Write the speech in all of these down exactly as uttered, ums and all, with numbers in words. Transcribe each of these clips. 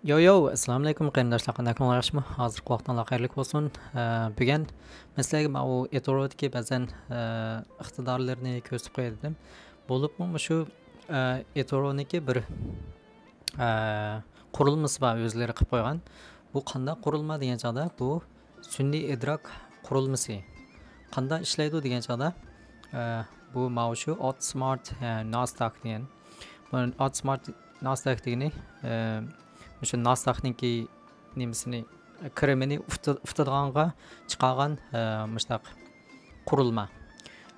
يو يو، ئەسسالامۇ ئەلەيكۇم قېرىنداشلار، قانداق ئەھۋالىڭلار، ياخشىمۇ؟ ھازىرقى ۋاقتىڭلار خەيرلىك بولسۇن. ئە، بۈگۈن مەن سىلەرگە ماۋۇ ئېتورودىكى بەزەن، ئە، ئىقتىدارلىرىنى كۆرسىتىپ قوياي دېدىم. بولۇپمۇ مۇشۇ، ئە، ئېتورونىڭكى بىر، ئە، قۇرۇلمىسى بار، ئۆزلىرى قىلىپ قويغان. بۇ قانداق قۇرۇلما دېگەن چاغدا، بۇ سۈنئىي ئىدراك قۇرۇلمىسى. قانداق ئىشلەيدۇ دېگەن چاغدا، ئە، بۇ ماۋۇ شۇ ئوتسمارت، ئە، ناسداك دېگەن. بۇ ئوتسمارت ناسداك دېگىنى، ئە، مۇشۇ ناسداكنىڭكى نېمىسىنى، كىرىمىنى ئۇپت-، ئۇپتىدىغانغا چىقارغان، ئە، مۇشۇنداق قۇرۇلما.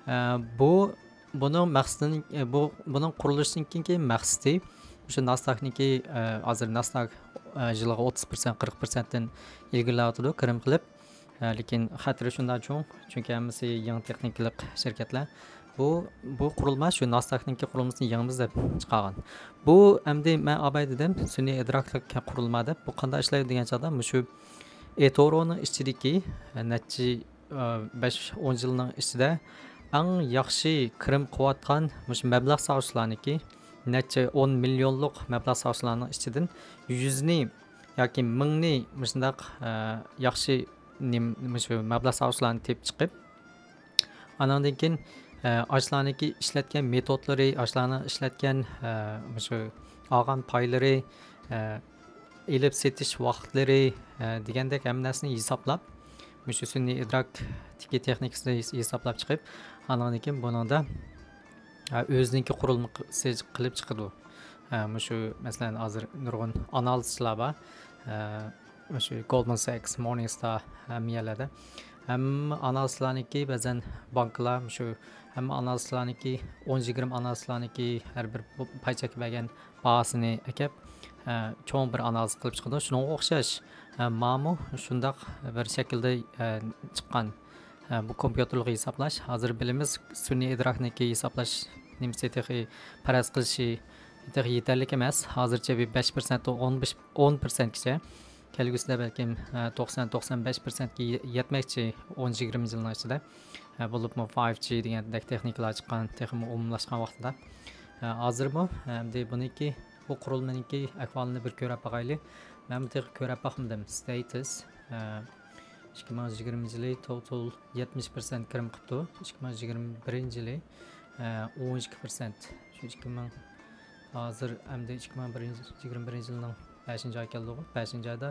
ئە، بۇ، بۇنىڭ مەقسىتىنىڭ، ئە، بۇ، بۇنىڭ قۇرۇلۇشىدىن كېيىنكى مەقسىتى، مۇشۇ ناسداكنىڭكى، ئە، ھازىر ناسداك، ئە، يىلىغا ئوتتۇز پىرسەنت، قىرىق پىرسەنتتىن ئىلگىرىلەۋاتىدۇ، كىرىم قىلىپ. ئە، لېكىن خەتىرى شۇنداق چوڭ، چۈنكى ھەممىسى يېڭى تېخنىكىلىق شىركەتلەر. بۇ، بۇ قۇرۇلما شۇ ناسداكنىڭكى قۇرۇلمىسىنى يېڭىمىز دەپ چىقارغان. بۇ ئەمدى مەن ئاۋاي دېدىم، سۈنئىي ئىدراكلىق قۇرۇلما دەپ. بۇ قانداق ئىشلەيدۇ دېگەن چاغدا، مۇشۇ ئېتورونىڭ ئىچىدىكى، ئە، نەچچە، ئە، بەش، ئون يىلنىڭ ئىچىدە ئەڭ ياخشى كىرىم قىلىۋاتقان مۇشۇ مەبلەغ سالغۇچىلارنىڭكى، نەچچە ئون مىليونلۇق مەبلەغ سالغۇچىلارنىڭ ئىچىدىن يۈزنى ياكى مىڭنى مۇشۇنداق، ئە، ياخشى نېم-، مۇشۇ مەبلەغ سالغۇچىلارنى تېپىپ چىقىپ، ئانىڭدىن كېيىن، ئە، ئاشۇلارنىڭكى ئىشلەتكەن مېتودلىرى، ئاشۇلارنىڭ ئىشلەتكەن، ئە، مۇشۇ ئالغان پايلىرى، ئە، ئېلىپ سېتىش ۋاقىتلىرى، ئە، دېگەندەك ھەممە نەرسىنى ھېسابلاپ، مۇشۇ سۈنئىي ئىدراكتىكى تېخنىكىسىنى ھېس-، ھېسابلاپ چىقىپ، ئانىڭدىن كېيىن بۇنىڭدا، ئە، ئۆزىنىڭكى قۇرۇلمىسى قىلىپ چىقىدۇ. ئە، مۇشۇ، مەسىلەن، ھازىر نۇرغۇن ئانالىزچىلار بار. ئە، مۇشۇ گولدمان ساكس، مورنىڭ ستار، ھەممە يەرلەردە. ھەممە ئانالىزچىلارنىڭكى بەزەن بانكىلار، مۇشۇ ھەممە ئانالىزچىلارنىڭكى، ئون يىگىرمە ئانالىزچىلارنىڭكى ھەر بىر بۇ پاي چەككە بەرگەن باھاسىنى ئەكەپ، ئە، چوڭ بىر ئانالىز قىلىپ چىقىدۇ. شۇنىڭغا ئوخشاش، ئە، ماڭىمۇ شۇنداق بىر شەكىلدە، ئە، چىققان. ئە، بۇ كومپيۇتېرلىق ھېسابلاش. ھازىر بىلىمىز، سۈنئىي ئىدراكنىڭكى ھېسابلاش نېمىسى تېخى پەرەز قىلىشى تېخى يېتەرلىك ئەمەس. ھازىرچە بىر بەش پىرسەنت، ئون بەش، ئون پىرسەنتكىچە. كەلگۈسىدە بەلكىم، ئە، توقسان، توقسان بەش پىرسەنتكە يە-، يەتمەكچى، ئون يىگىرمە يىلنىڭ ئىچىدە. ئە، بولۇپمۇ فايىف جى دېگەندەك تېخنىكىلار چىققان، تېخىمۇ ئومۇملاشقان ۋاقتىدا. ئە، ھازىرمۇ، ئە، ئەمدى بۇنىڭكى، بۇ قۇرۇلمىنىڭكى ئەھۋالىنى بىر كۆرۈپ باقايلى. مەنمۇ تېخى كۆرۈپ باقمىدىم. ستېتۇس، ئە، ئىككى مىڭ يىگىرمە يىلى توتال يەتمىش پىرسەنت كىرىم قىپتۇ. ئىككى مىڭ يىگىرمە بىرىنچى يىلى، ئە، ئون ئىككى پىرسەنت. شۇ ئىككى مىڭ، ھازىر ئەمدى ئىككى مىڭ بىرىنچى، يىگىرمە بىرىنچى يىلنىڭ بەشىنچى ئايى كەلدىغۇ. بەشىنچى ئايدا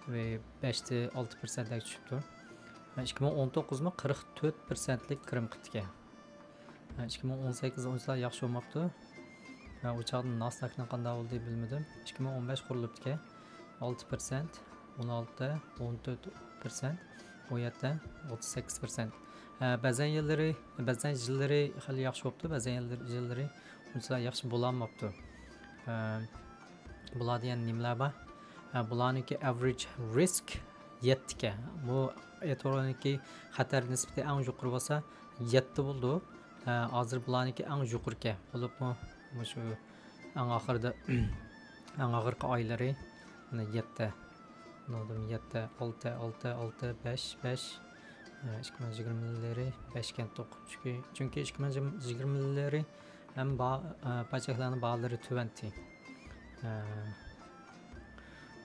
بىر بەشتە ئالتە پىرسەنتلەرگە چۈشۈپتۇ. ئىككى مىڭ ئون توققۇزمۇ قىرىق تۆت پىرسەنتلىك كىرىم قىپتىكەن. ئىككى مىڭ ئون سەككىز ئۇنچىلا ياخشى بولماپتۇ. ئۇ چاغدا ناسداكنىڭ قانداق بولدى بىلمىدىم. ئىككى مىڭ ئون بەش قۇرۇلۇپتىكەن. ئالتە پىرسەنت، ئون ئالتە، ئون تۆت پىرسەنت، ئون يەتتە، ئوتتۇز سەككىز پىرسەنت. بەزەن يىللىرى، بەزەن يىللىرى خېلى ياخشى بولۇپتۇ، بەزەن يىللىرى، يىللىرى ئۇنچىلا ياخشى بولالماپتۇ. بۇلاردا يەنە نېمىلەر بار؟ بۇلارنىڭكى ئاۋرېج رىسك يەتتىكەن. بۇ ئېتورونىڭكى خەتەر نىسبىتى ئەڭ يۇقىرى بولسا، يەتتە بولىدۇ. ھە، ھازىر بۇلارنىڭكى ئەڭ يۇقىرىكەن. بولۇپمۇ مۇشۇ ئەڭ ئاخىرىدا، ئەڭ ئاخىرقى ئايلىرى، مانا، يەتتە. نودىم يەتتە، ئالتە، ئالتە، ئالتە، بەش، بەش. ھە، ئىككى مىڭ يىگىرمىلىرى بەشكەنتۇق. چۈنكى، چۈنكى ئىككى مىڭ يىگىرمىلىرى ھەم با-، ھە، پاي چەكلەرنىڭ باھالىرى تۆۋەنتى. ھە.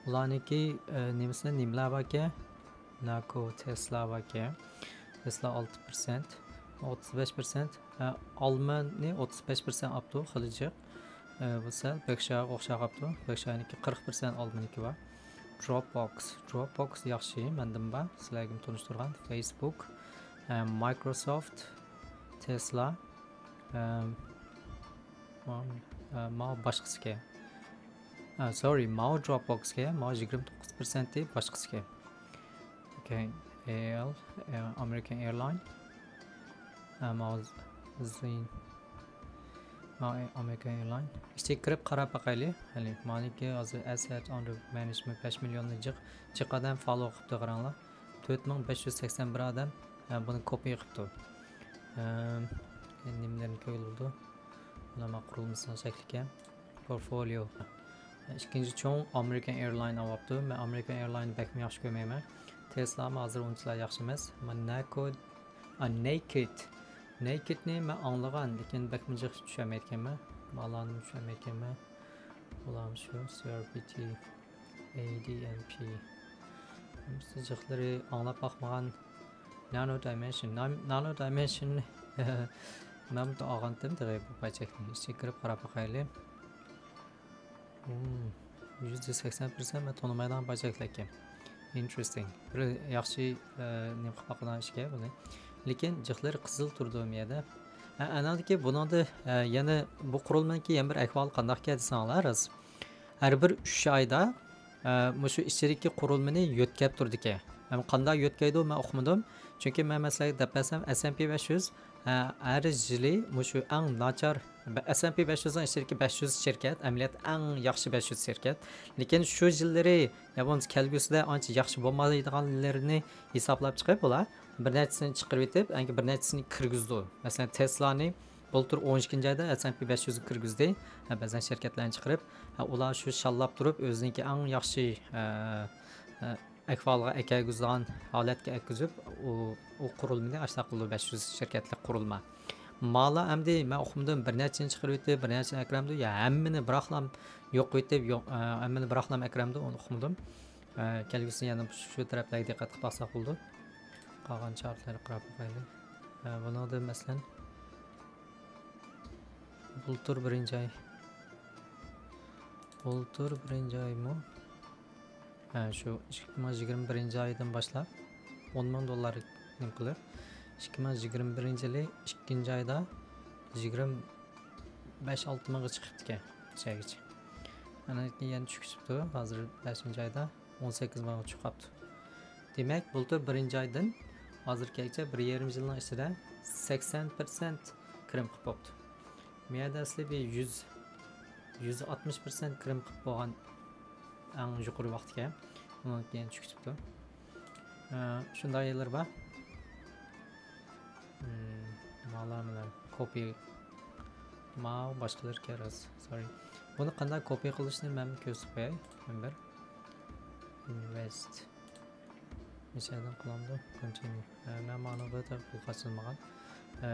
بۇلارنىڭكى، ھە، نېمىسىدە نېمىلەر باركەن؟ ناكو، تېسلا باركەن. تېسلا ئالتە پىرسەنت، ئوتتۇز بەش پىرسەنت. ھە، ئالمىنى ئوتتۇز بەش پىرسەنت ئاپتۇ، خېلى جىق. ھە، بۇ سەل بېركشايرغا ئوخشاپ قاپتۇ. بېركشايرنىڭكى قىرىق پىرسەنت ئالمىنىڭكى بار. دروپبوكس. دروپبوكس ياخشى، مەندىن بار. سىلەرگىمۇ تونۇشتۇرغان. فېيسبۇك، ھە، مايكروسوفت، تېسلا، ھە، ما-، ھە، ماۋۇ باشقىسىكەن. ھە، سورى، ماۋۇ دروپبوكسكەن، ماۋۇ يىگىرمە توققۇز پىرسەنتى باشقىسىكەن. ئوكەي، ئېل، ئامېرىكان ئېيرلاين. ھە، ماۋۇ زىن-، ماۋۇ ئامېرىكان ئېيرلاين. ئىچىگە كىرىپ قاراپ باقايلى. ھەلى مانىكى ھازىر ئەسسەت ئاندېر مانېجمېنت بەش مىليوننى جىق، جىق ئادەم فالو قىپتۇ، قاراڭلار. تۆت مىڭ بەش يۈز سەكسەن بىر ئادەم، ھە، بۇنى كوپى قىپتۇ. ھە، نېمىلەرنى كۆرۈلىدۇ؟ بۇلار ما قۇرۇلمىسىنىڭ شەكلىكەن. پورتفوليو. ئىككىنچى چوڭ ئامېرىكان ئېيرلاين ئاۋاپتۇ. مەن ئامېرىكان ئېيرلايننى بەكمۇ ياخشى كۆرمەيمەن. تېسلامۇ ھازىر ئۇنچىلا ياخشى ئەمەس. مانا نەكود، ئا، نەيكىد. نەيكىدنى مەن ئاڭلىغان، لېكىن بەكمۇ جىق چۈشەنمەيدىكەنمەن. بالارنىمۇ چۈشەنمەيدىكەنمەن. بۇلارمۇ شۇ، سى ئار بى تى. A D M P. جىقلىرى ئاڭلاپ باقمىغان Nano Dimension. Nano Dimension. مەن ئالغانتىم تېخى بۇ پايچەكنى. ئىچىگە كىرىپ قاراپ باقايلى. Hmm، يۈزدە سەكسەن پىرسەنت مەن تونۇمايدىغان پايچەكلەركەن. Interesting. بىر ياخشى، ئە، نېمە قىلىپ باقىدىغان ئىشكەن بۇنى. لېكىن جىقلىرى قىزىل تۇرىدۇ بۇ يەردە. ھە، ئانىڭدىكى بۇنىڭدا، ئە، يەنە بۇ قۇرۇلمىنىڭكى يەنە بىر ئەھۋالى قانداقكەن دېسەڭلار، راست. ھەر بىر ئۈچ ئايدا، ئە، مۇشۇ ئىچىدىكى قۇرۇلمىنى يۆتكەپ تۇرىدىكەن. ئەمما قانداق يۆتكەيدۇ، مەن ئۇقمىدىم. چۈنكى مەن مەسىلەن دەپ بەرسەم، S and P بەش يۈز، ئە، ھەر يىلى مۇشۇ ئەڭ ناچار، S and P بەش يۈزنىڭ ئىچىدىكى بەش يۈز شىركەت، ئەمەلىيەتتە ئەڭ ياخشى بەش يۈز شىركەت. لېكىن شۇ يىللىرى يا بولمىسا كەلگۈسىدە ئانچە ياخشى بولمايدىغانلىرىنى ھېسابلاپ چىقىپ، ئۇلار بىر نەچچىسىنى چىقىرىۋېتىپ، ئەنكى بىر نەچچىسىنى كىرگۈزىدۇ. مەسىلەن، تېسلانى بۇلتۇر ئون ئىككىنچى ئايدا S and P بەش يۈزگە كىرگۈزدى. ھە، بەزەن شىركەتلەرنى چىقىرىپ، ھە، ئۇلار شۇ شاللاپ تۇرۇپ، ئۆزىنىڭكى ئەڭ ياخشى، ئە، ئە، ئەھۋالغا ئەكەلگۈزىدىغان ھالەتكە ئەكىزىپ، ئۇ، ئۇ قۇرۇلمىنى ئاشۇنداق قىلىدۇ، بەش يۈز شىركەتلىك قۇرۇلما. مالا ئەمدى مەن ئۇقمىدىم، بىر نەچچىنى چىقىرىۋېتىپ، بىر نەچچىنى ئەكىرەمدۇ، يا ھەممىنى بىراقلام يوق ئېتىپ، يوق، ئە، ھەممىنى بىراقلام ئەكىرەمدۇ، ئۇنى ئۇقمىدىم. ئە، كەلگۈسىدە يەنە شۇ تەرەپلەرگە دىققەت قىلىپ باقساق بولىدۇ. قالغان چارتلارغا قاراپ باقايلى. ئە، بۇنىڭدا مەسىلەن، بۇلتۇر بىرىنچى ئاي. بۇلتۇر بىرىنچى ئايمۇ؟ ھە، شۇ ئىككى مىڭ يىگىرمە بىرىنچى ئايدىن باشلاپ ئون مىڭ دوللار نېمە قىلىپ، ئىككى مىڭ يىگىرمە بىرىنچى يىلى ئىككىنچى ئايدا يىگىرمە بەش ئالتە مىڭغا چىقىپتىكەن، شەگىچە. ئاندىن كېيىن يەنە چۈشۈپ كېتىپتۇ، ھازىر بەشىنچى ئايدا ئون سەككىز مىڭغا چۈشۈپ قاپتۇ. دېمەك، بۇلتۇر بىرىنچى ئايدىن ھازىرغىچە بىر يېرىم يىلنىڭ ئىچىدە سەكسەن پىرسەنت كىرىم قىلىپ بوپتۇ. مۇ يەردە ئەسلى بىر يۈز، يۈز ئاتمىش پىرسەنت كىرىم قىلىپ بولغان ئەڭ يۇقىرى ۋاقتىكەن. ئۇنىڭ كېيىن چۈشۈپ كېتىپتۇ. ئە، شۇنداق يەرلىرى بار. مم، مالا بىلەن كوپى. ماۋۇ باشقىلىرى كەرەز. Sorry. بۇنى قانداق كوپى قىلىشنى مەن كۆرسىتىپ قوياي. مەن بىر. Invest. مىشەدىن قىلامدۇ؟ Continue. ئە، مەن مانا بۇ يەردە پۇل قاچىلمىغان. ئە،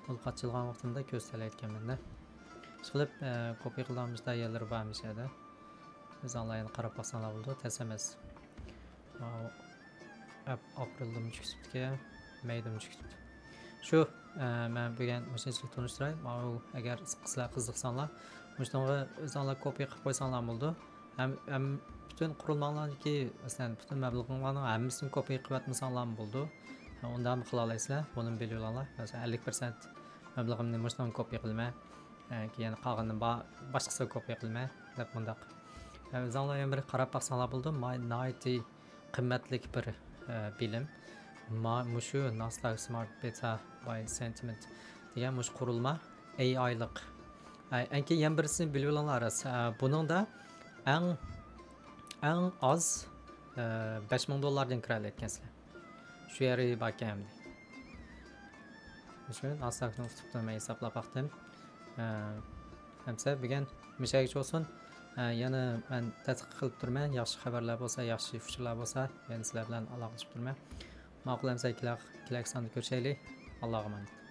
پۇل قاچىلغان ۋاقتىمدا كۆرسىتەلەيدىكەنمەن-دە. ئىشقىلىپ، ئە، كوپى قىلىدىغان مۇشۇنداق يەرلىرى بار مىشەدە. ئۆزۈڭلار يەنە قاراپ باقساڭلار بولىدۇ، تەس ئەمەس. ماۋۇ ئەپ-، ئاپرېلدىمۇ چۈشۈپتىكەن، مەيدىمۇ چۈشۈپتۇ. شۇ، ئە، مەن بۈگۈن مۇشۇنچىلىك تونۇشتۇراي. ماۋۇ ئەگەر سىلەر قىزىقساڭلار، مۇشۇنىڭغا ئۆزۈڭلار كوپى قىلىپ قويساڭلار بولىدۇ. ھەم، ھەم پۈتۈن قۇرۇلماڭلارنىڭكى، مەسىلەن، پۈتۈن مەبلىغىڭلارنىڭ ھەممىسىنى كوپى قىلىۋەتمىسەڭلارمۇ بولىدۇ. ھە، ئۇنداقمۇ قىلالايسىلەر، بۇنىمۇ بىلىۋېلىڭلار. مەسىلەن، ئەللىك پىرسەنت مەبلىغىمنى مۇشۇنىڭغا كوپى قىلىمەن. ھە، كېيىن قالغىنىنى با-، باشقىسىغا كوپى قىلىمەن، دەپ مۇنداق. ھە، ئۆزۈڭلار يەنە بىر قاراپ باقساڭلار بولىدۇ. ماي نايتى قىممەتلىك بىر، ئە، بىلىم. ما-، مۇشۇ Nasdaq Smart Beta by Sentiment دېگەن مۇشۇ قۇرۇلما ئەي ئايلىق. ئە، ئەنكى يەنە بىرسىنى بىلىۋېلىڭلار، راست. ئە، بۇنىڭدا ئەڭ، ئەڭ ئاز، ئە، بەش مىڭ دوللاردىن كىرەلەيدىكەنسىلەر. شۇ يەرى باركەن ئەمدى. مۇشۇ ناساكنى ئۇتۇپتۇ، مەن ھېسابلاپ باقتىم. ئە، ئەمسە بۈگۈن مۇشەگىچە بولسۇن. ئە، يەنە مەن تەتقىق قىلىپ تۇرىمەن. ياخشى خەۋەرلەر بولسا، ياخشى ئۇچۇرلار بولسا، يەنە سىلەر بىلەن ئالاقىلىشىپ تۇرىمەن. ماقۇل، ئەمسە كېلەك-، كېلەك ساندا كۆرۈشەيلى. ئاللاغا ئامانەت.